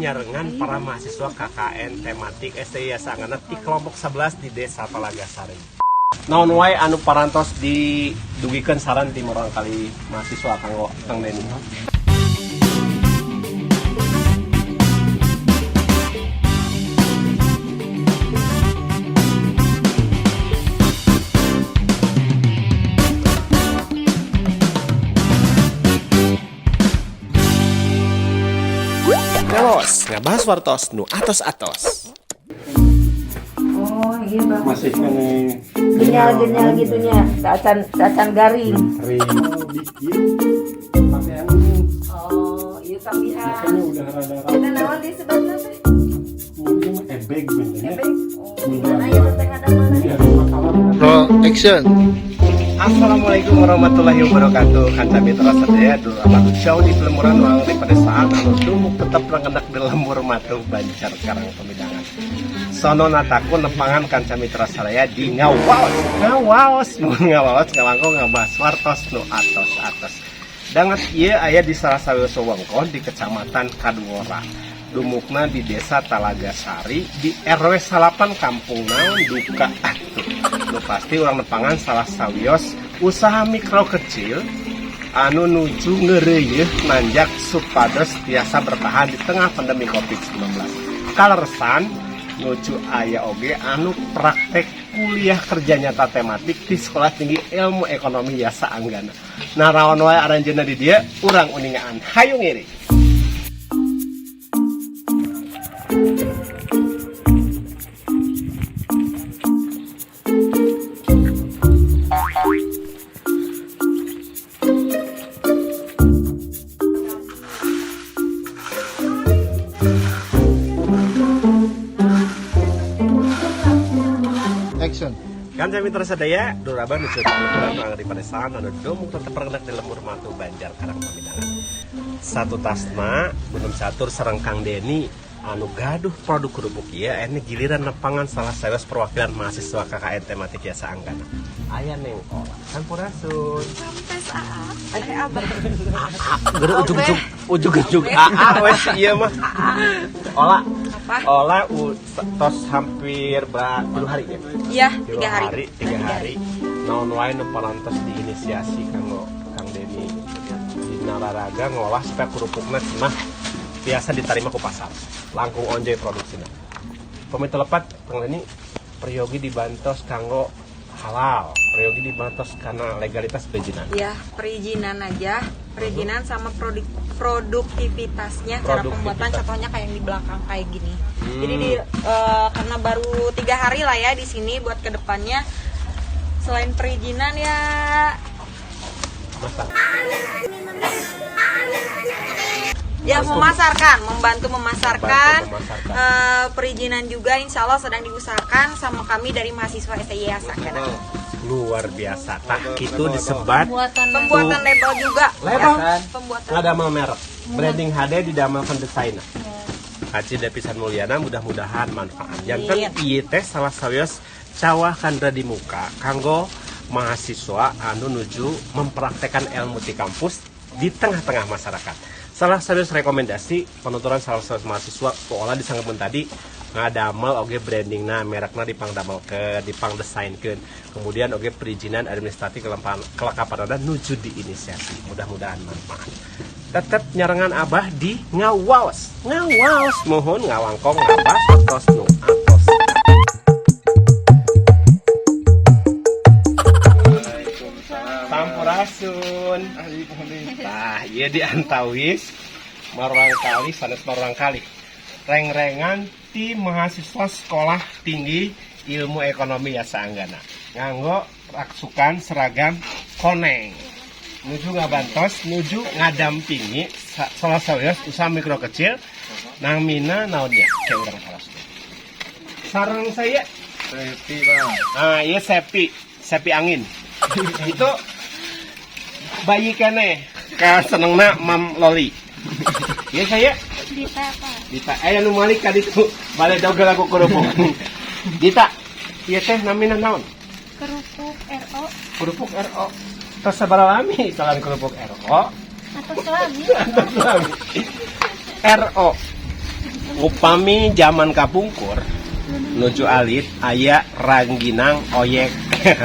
nyarengan para mahasiswa KKN tematik STI Yasa Anggana di kelompok 11 di Desa Talagasari. Naon wae anu parantos didugikeun saran ti murangkalih mahasiswa kanggo Kang Deni? Ngawaos, ngabahas wartos nu atos-atos. Oh iya, Bang. Masih kene. Genyal-genyal gitunya, tacan tacan garing. Kering bikin pakai yang ini. Oh, iya tambihan. Biasanya udah rada Kita naon disebutna teh? Mungkin ebeg benernya. Ebeg. Oh, gimana ya teh ada mana? Biar masalah. Roll action. Assalamualaikum warahmatullahi wabarakatuh. Kanca mitra sadaya, dulur abah show di pelemuran ruang di pedesaan anu dumuk tetep rengenak di lembur matuh Banjar Karang Pemidangan. Sono nataku nepangan kanca mitra sadaya di ngawaos, ngawaos, mun ngawaos ngalangkung ngabahas wartos nu atos-atos. Danget ieu aya di salah sawios wewengkon di Kecamatan Kaduora. Dumukna di Desa Talagasari di RW 9 Kampung Naon Duka Atuh. Nu pasti urang nepangan salah sawios usaha mikro kecil anu nuju ngeureuyeun nanjak supados tiasa bertahan di tengah pandemi COVID-19. Kaleresan nuju aya oge anu praktek kuliah kerja nyata tematik di Sekolah Tinggi Ilmu Ekonomi Yasa Anggana. Naraon wae aranjeunna di dieu, urang uningaan. Hayu ngiring. Action. Kanca mitra sadaya, dulur abah nuju di di pedesaan anu dumuk tetep rengenak di lembur matu Banjar Karang Pamidangan. Satu tasna Gunung Catur sareng Kang Deni anu gaduh produk kerupuk ieu ini giliran nepangan salah sawios perwakilan mahasiswa KKN tematik Yasa Anggana. Aya Neng Ola. Sampurasun. Rampes AA, eh abah. Geura ujug-ujug ujug-ujug AA wes ieu mah. Ola. Apa? Ola tos hampir 3 hari ya? Iya, Tilu 3 hari. 3 hari. Naon wae nu parantos diinisiasi kanggo Kang Deni dina raraga ngolah supaya kerupukna cenah biasa diterima ku pasar, langkung onjoy produksina. Pami teu lepat, Kang Deni, peryogi dibantos kanggo halal, peryogi dibantos karena legalitas perizinan. Iya, perizinan aja, perizinan sama produktivitasnya, cara pembuatan. Produktivitas. Contohnya kayak yang di belakang kayak gini. Jadi karena baru 3 hari lah ya di sini, buat kedepannya selain perizinan ya Masak. Ya, memasarkan, membantu memasarkan, Membantu memasarkan. Perizinan juga insya Allah sedang diusahakan sama kami dari mahasiswa STI Yasa. Luar biasa, tah itu disebat Pembuatan label juga. Label? Ya, pembuatan. Ngadamel merek, branding HD, didamelkan desainer. Haji pisan mulyana, mudah-mudahan manfaat. Janten ieu teh salah sawios cawah kandra di muka kanggo mahasiswa anu nuju mempraktekkan ilmu di kampus di tengah-tengah masyarakat. Salah sawios rekomendasi penuturan salah sawios mahasiswa pola disanggeupkeun tadi, ngadamel oge brandingna, merekna dipangdamelkeun, dipangdesainkeun, kemudian oge perizinan administratif kelengkapan nuju diinisiasi. Mudah-mudahan manfaat. Tetep nyarengan abah di ngawaos, ngawaos, mohon ngawangkong ngabas atos nu atos. Sampurasun. Nah, iya di antawis murangkalih sanes murangkalih, rengrengan ti mahasiswa Sekolah Tinggi Ilmu Ekonomi Yasa Anggana nganggo raksukan seragam koneng nuju ngabantos, nuju ngadampingi salah sawios usaha mikro kecil namina naonnya kayak urang salah. Sareng saya Sepi, Bang. Ah, iya, Sepi, Sepi angin. Itu bayi kene. Ka senengna Mam Loli. Iya, saya Dita, Pak. Dita, eh anu malik ka ditu. Bale dogel aku kerupuk. Dita, ieu teh namina naon? Kerupuk RO. Kerupuk RO. Tos sabaraha lami salan kerupuk RO? Atau selami. Tos lami. RO. Upami zaman kapungkur nuju alit aya rangginang oyek,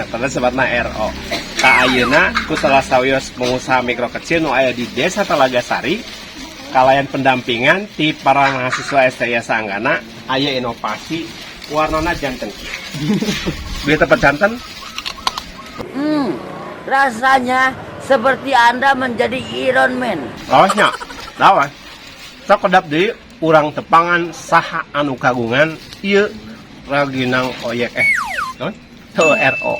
terus sebatna RO. Ka ayeuna ku salah sawios pengusaha mikro kecil nu aya di Desa Telagasari kalayan pendampingan ti para mahasiswa STI Yasa Anggana, aya inovasi warnana janten. Beli tempat janten. Rasanya seperti Anda menjadi Iron Man. Lawasnya, lawas. Sok kedap deui urang tepangan saha anu kagungan ieu rangginang oyek, eh naon? Heuh, RO.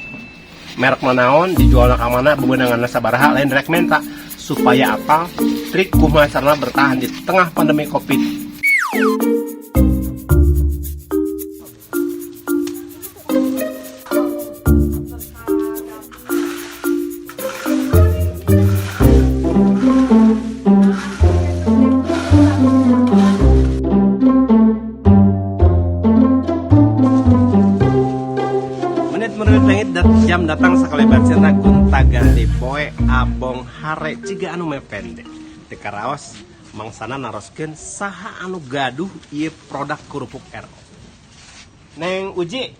Merek naon, dijual ka mana, bebenanganna sabaraha, lain rek menta supaya apa, trik kumaha carana bertahan di tengah pandemi Covid. Menit menit lengit dat jam datang sakalebat cenah gunta ganti poe abong hare ciga anu mepende. Teu karaos mangsana naroskeun saha anu gaduh ieu produk kerupuk RO. Neng Uji.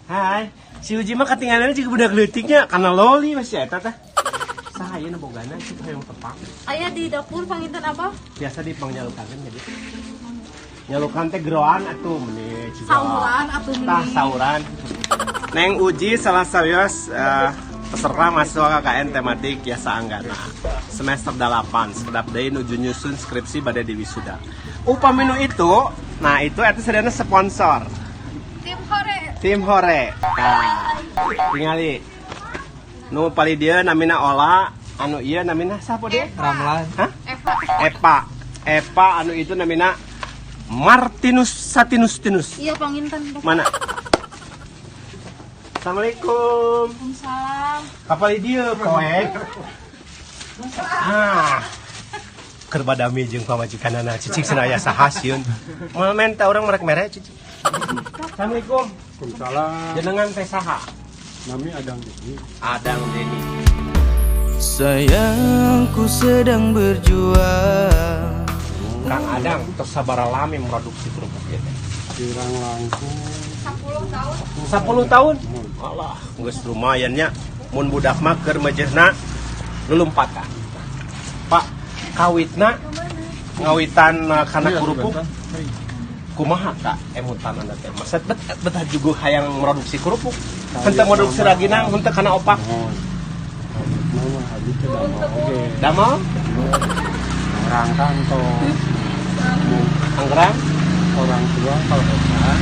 Hai, si Uji mah katinggalan juga budak leutiknya karena loli masih eta teh. Saha ieu nu bogana cik hoyong tepang? Aya di dapur, panginten apa? Biasa di pangjalukan jadi. Nyalukan teh geroan atuh meni ciga. Sauran atuh meni. Tah sauran. Neng Uji salah sawios peserta mahasiswa KKN tematik Yasa Anggana semester 8, sekedap deui nuju nyusun skripsi bade di wisuda. Upami nu itu, nah itu eta sadayana sponsor. Tim Hore. Tim Hore. Nah, tingali. Nu pali dieu namina Ola, anu ieu namina sapa deui? Ramlan. Hah? Eva. Epa. Epa, anu itu namina Martinus Satinus Tinus. Iya, panginten. Mana? Assalamualaikum. Waalaikumsalam. Kapal dieu poe. Ah. Keur badami jeung pamajikanana, cicing cenah aya saha sieun. Moal menta urang merek mere cicing. Assalamualaikum. Waalaikumsalam. Jenengan teh saha? Nami Adang Deni. Adang Deni. Sayangku sedang berjuang. Kang Adang tos sabaraha lami produksi kerupuk ieu teh? Kirang langkung 10 tahun. 10 tahun. Alah, geus lumayan nya. Mun budak mah keur meujeuhna lulumpatan. Pak, kawitna ngawitan kana kerupuk kumaha ka emutanana teh? Maksud bet betah juga hayang produksi kerupuk. Henteu produksi raginang, henteu kana opak. Mohon. Kawitna mah abi teh damel oge. Damel Orang kantor. anggeran Orang tua kalau pesan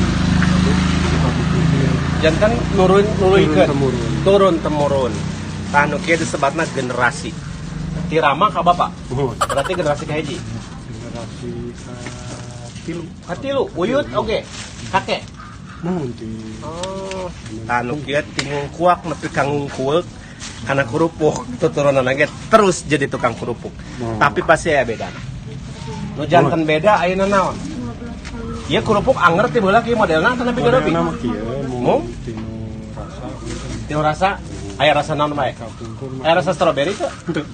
jadi diproduksi. Janten nurun nuluykeun. Turun temurun. Turun temurun. Tah nu kieu disebatna generasi. Ti rama ka bapak. Mohon. Berarti generasi kahiji. Generasi katilu. Katilu, uyut oge. Kakek. Mohon ti. Oh, tah nu kieu ti ngungkuak nepi ka ngungkueuk kana kerupuk tuturunan ge terus jadi tukang kerupuk. Oh. Tapi pasti aya beda. Nu janten beda ayeuna naon? Ieu kerupuk anger ti baheula kieu modelna atau nepi garopi? Modelna mah kieu Mung? mung tinu rasa. Tinu rasa aya rasa naon bae? Kapungkur mah. Aya rasa strawberry teu? Henteu.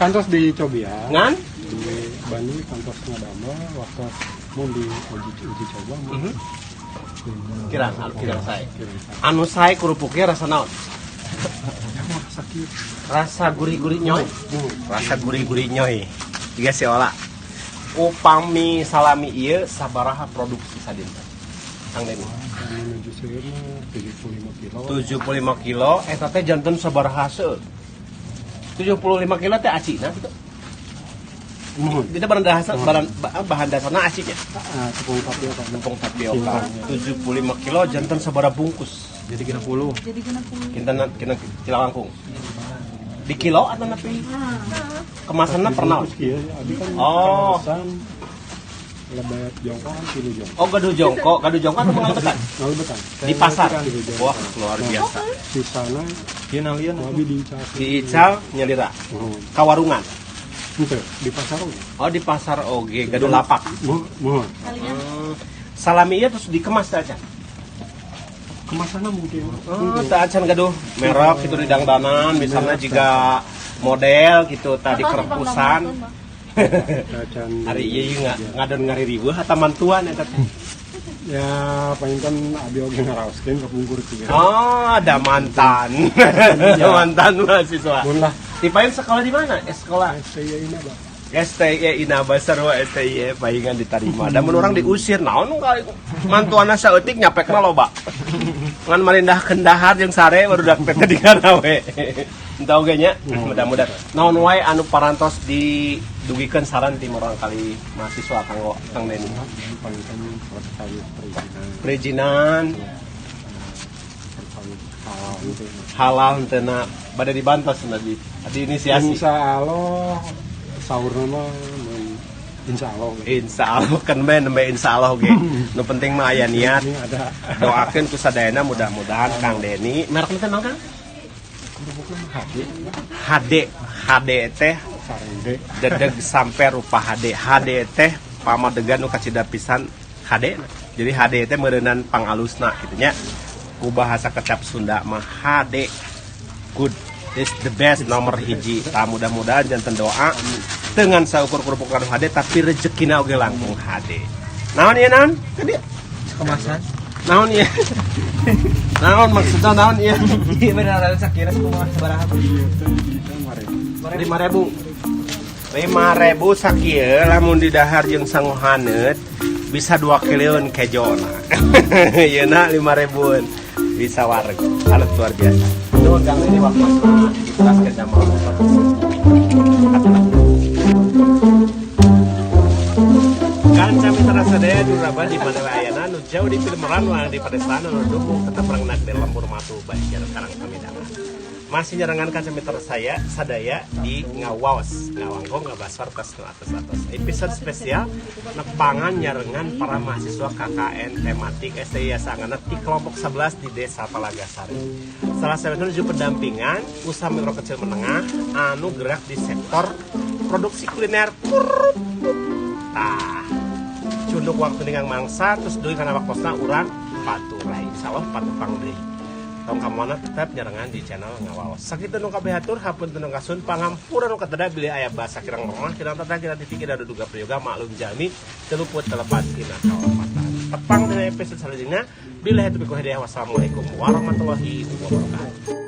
Kantos dicobian. Ngan? Di Bandung kantos ngadamel waktu mun di uji coba mah. Kirang, anu kirang sae. Kirang sae. Anu sae kerupuknya rasa naon? Ya mah rasa kieu. Rasa gurih-gurih nyoy. Rasa gurih-gurih nyoy. Tiga si Ola. Upami salami ieu sabaraha produksi sadinten? Kang Deni. Menuju seueur mah 75 kilo. 75 kilo eta teh janten sabaraha seueur? 75 kilo teh acina gitu. Mohon. Jadi bahan dasar bahan dasarna acinya. Ah, tepung tapioka. Tepung tapioka. 75 kilo janten sabaraha bungkus? Jadi 60. Jadi 60. Kinten kinten kilo langkung. Di kilo atau nepi? Kemasannya pernah. Dibungkus kieu, abi kan Oh. kaleresan lebet jongkok kan tilu jongkok. Oh, gaduh jongkok, gaduh jongkok atau pengalebetan? Ngalebetan. Di pasar. Tilu jongkok. Wah, luar biasa. Sisana Ieu nalian. abi diical. Diical nyalira. Mohon. Kawarungan. Henteu, di pasar oge. Oh, di pasar oge, gaduh lapak. Mohon. Salami ieu terus dikemas teh acan. Kemasanna mungkin. Oh, teh acan gaduh merek gitu di dangdanan, misalnya jika model gitu tadi kerempusan. Acan. Hari ieu ngadon ngaririweuh atau mantuan eta teh? Ya, paling abi oge ngaraoskeun ka pungkur tiga. Oh, ada mantan. Mantan mahasiswa. Mun lah. Dipain sekolah di mana? Sekolah STI ini, Pak. STI Inaba sarua STI palingan diterima. Da mun urang diusir naon kali mantuana saeutik nyapekna loba. Ngan marindahkeun dahar jeung sare barudak teh di we. Entah oge nya, mudah-mudahan. Naon wae anu parantos didugikeun saran ti urang kali mahasiswa kanggo Kang Deni. Paling perkawis perizinan. Perizinan. Perkawis halal gitu. Halal henteu bade dibantos cenah di diinisiasi. Insya Allah saurna mah insya Allah. Insya Allah kan be nembe insya Allah ge. Nu penting mah aya niat. Ini ada. Doakeun ku sadayana mudah-mudahan Kang Deni merekna teh naon Kang? HD. HD. HD teh sarende. Dedeg sampai rupa HD. HD teh pamadegan nu kacida pisan HD. Jadi HD teh meureunan pangalusna kitu nya. Ku bahasa kecap Sunda mah HD good is the best nomor hiji. Tah mudah-mudahan janten doa dengan saukur kerupuk anu HD tapi rezekina oge langkung HD. Naon ieu naon? Tadi Kemasan. Naon ieu? Naon maksudna naon ieu? Iya benar sakira kumaha sabaraha? 5.000. 5.000 sakieu lamun didahar jeung sangu haneut bisa 2 kiloan kejona. Yeuna 5.000-an bisa wareg. Alat luar biasa. Nuhun Kang ini waktu dijelaskeun sama. Kanca mitra sadaya duraba di mana ayana nu jauh di filmeran lah di pedesaan nu dukung tetap rengnak di lembur matu Banjar Karang Pamidangan. Masih nyerangan kanca mitra saya sadaya di Ngawaos, Ngawangkong Ngabasor tos nu atos-atos. Episode spesial nepangan nyarengan para mahasiswa KKN tematik STI Sangana di kelompok 11 di Desa Talagasari. Salah satu menuju pendampingan usaha mikro kecil menengah anu gerak di sektor produksi kuliner kerupuk. Tah, cunduk waktu dengan mangsa terus duit karena waktosna urang paturai insyaallah patupang deui. Tong kamana tetep nyarengan di channel Ngawaos. Sakitu nu kabeh hatur hapunten nu kasun pangampura nu kateda bilih aya basa kirang remah kirang tata kirang titik kirang duduga prayoga maklum jami teluput telepat tina kalepatan. Tepang dina episode selanjutnya bilih itu hidayah. Wassalamualaikum warahmatullahi wabarakatuh.